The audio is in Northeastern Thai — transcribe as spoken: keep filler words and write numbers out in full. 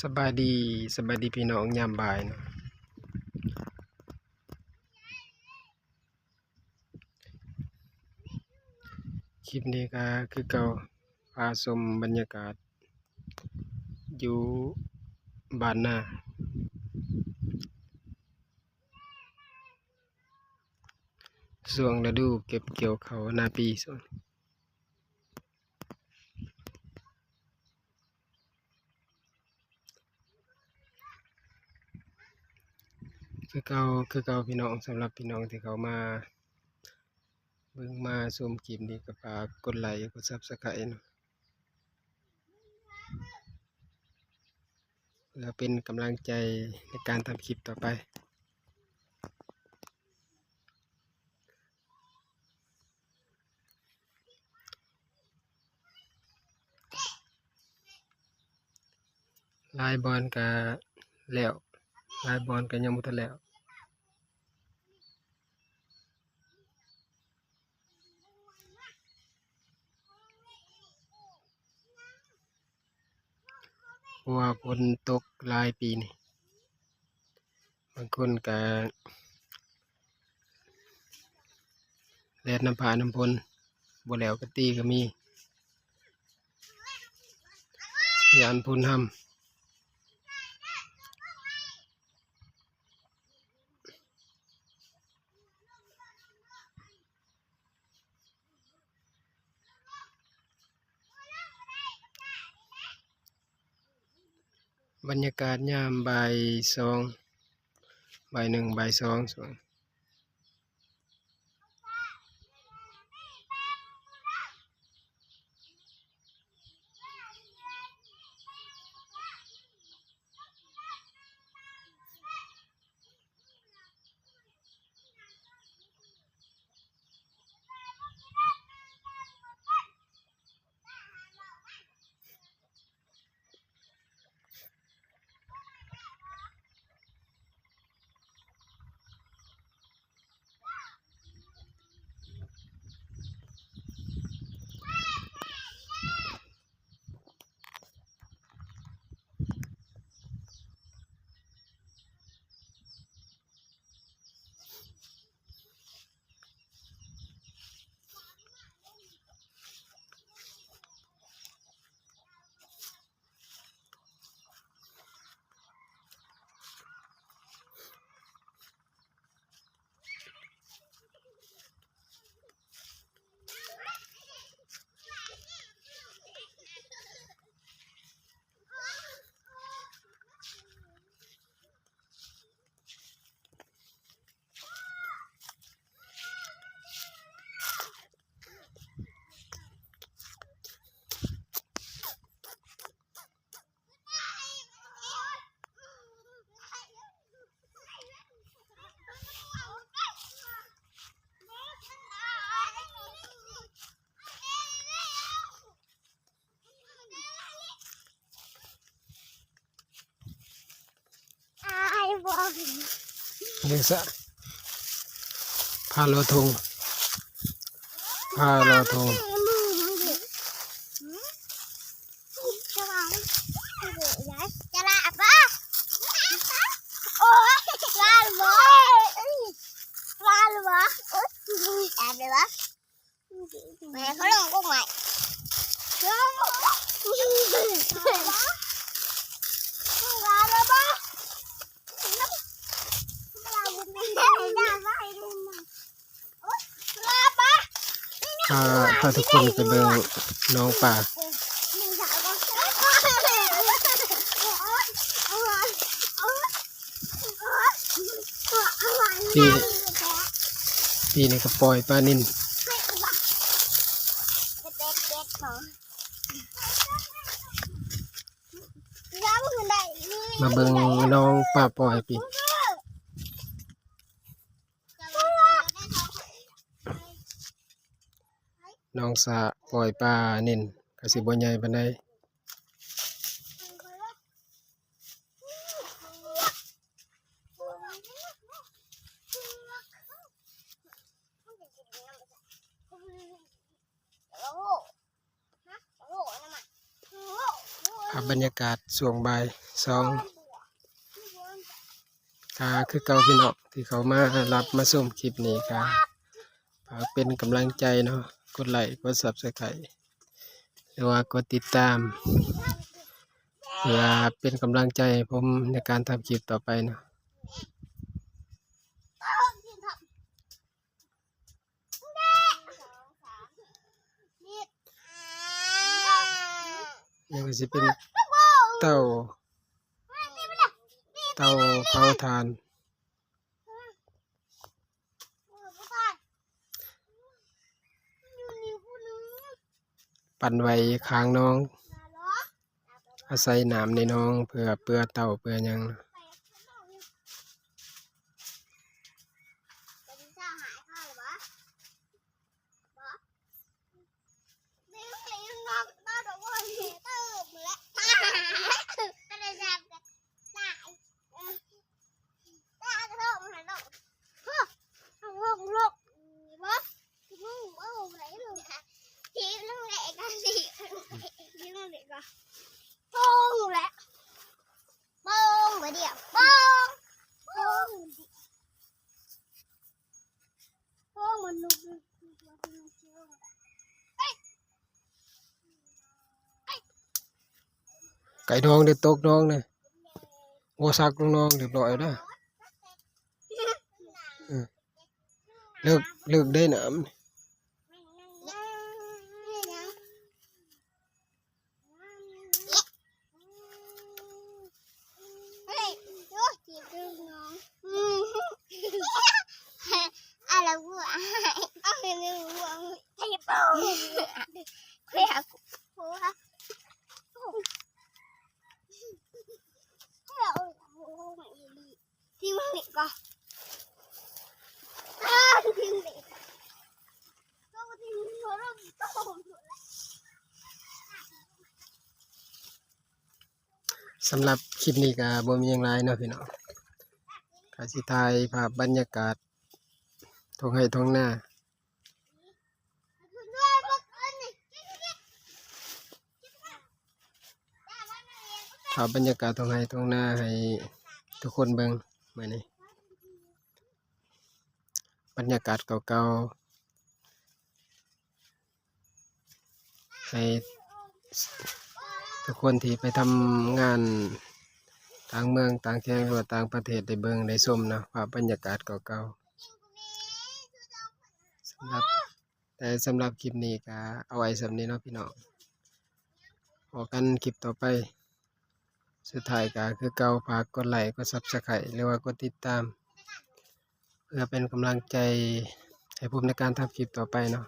สบายดี สบายดีพี่น้องยามบ่ายเนาะ คลิปนี้ก็คือเก่า พาชมบรรยากาศ อยู่บ้านนา ช่วงฤดูเก็บเกี่ยวข้าวนาปีช่วง คือเก่า คือเก่าพี่น้อง สำหรับพี่น้องที่เข้ามาเบิ่งมาชมคลิปนี้ก็ฝากกดไลค์ กด Subscribe เนาะ เพื่อเป็นกำลังใจในการทำคลิปต่อไป หลายบ่อนก็แล้ว หลายบ่อนก็ยังบ่ทันแล้ว เพราะว่าฝนตกหลายปีนี้ บางคนก็แดดนำฟ้านำฝน บ่แล้วก็ตีก็มี ย้านฝนห้ำ บรรยากาศยามบ่ายสอง บ่ายหนึ่ง บ่ายสอง ช่วง เดี๋ยวสะ พาลอยกระทง พาลอยกระทง จะละปะ โอ้ย ลาลวะ ลาลวะ แอบเลยวะ แม่เขาลงกุ้งใหม่ พา พาทุกคนไปเบิ่งหนองปลา ปี ปีนี้ก็ปล่อยปลานิล มาเบิ่งหนองปลาปล่อยปี หนองสระปล่อยปลานิล ก็สิบ่ใหญ่ปานใด โอ้โห นะ โอ้โห นั่นน่ะ โอ้โห ครับ บรรยากาศช่วงบ่ายสอง ก็คือเก่าพี่น้องที่เขามารับมาชมคลิปนี้ก็ฝากเป็นกำลังใจเนาะ กดไลค์ กด Subscribe หรือว่ากดติดตาม เพื่อเป็นกำลังใจให้ผมในการทำคลิปต่อไปเนาะ นี่ก็สิเป็นเตา เตาเผาถ่าน ปั่นไว้ข้างหนอง อาศัยน้ำในหนองเพื่อเปื้อเตาเปื้อหยัง โป้งไปเดียว โป้ง โป้ง มันลุก ไก่น้องเด้อ ตกน้องเนี่ย โอ้ ซักลงน้องเรียบร้อยแล้วนะ เออ เลิก เลิกได้น้ำ เฮ้ย โอ้ย จีบลูกน้อง อืม อะไรวะ เอาให้หนึ่งวง ไอ้โป้ง เฮ้ย หัว ที่มึงนี่ก็ อ้าว ที่มึงนี่ สำหรับคลิปนี้ก็บ่มีหยังหลายเนาะพี่น้อง ก็สิถ่ายภาพบรรยากาศท้องไร่ท้องนา ภาพบรรยากาศท้องไร่ท้องนาให้ทุกคนเบิ่งมื้อนี้ บรรยากาศเก่าๆ ให้ทุกคนที่ไปทำงานต่างเมืองต่างแขวงหรือว่าต่างประเทศได้เบิ่งได้ชมเนาะ ภาพบรรยากาศเก่าๆ สำหรับ แต่สำหรับคลิปนี้ก็เอาไว้ส่ำนี้เนาะพี่น้อง พบกันคลิปต่อไป สุดท้ายก็คือเก่า ฝากกดไลค์ กด Subscribe หรือว่ากดติดตาม เพื่อเป็นกำลังใจให้ผมในการทำคลิปต่อไปเนาะ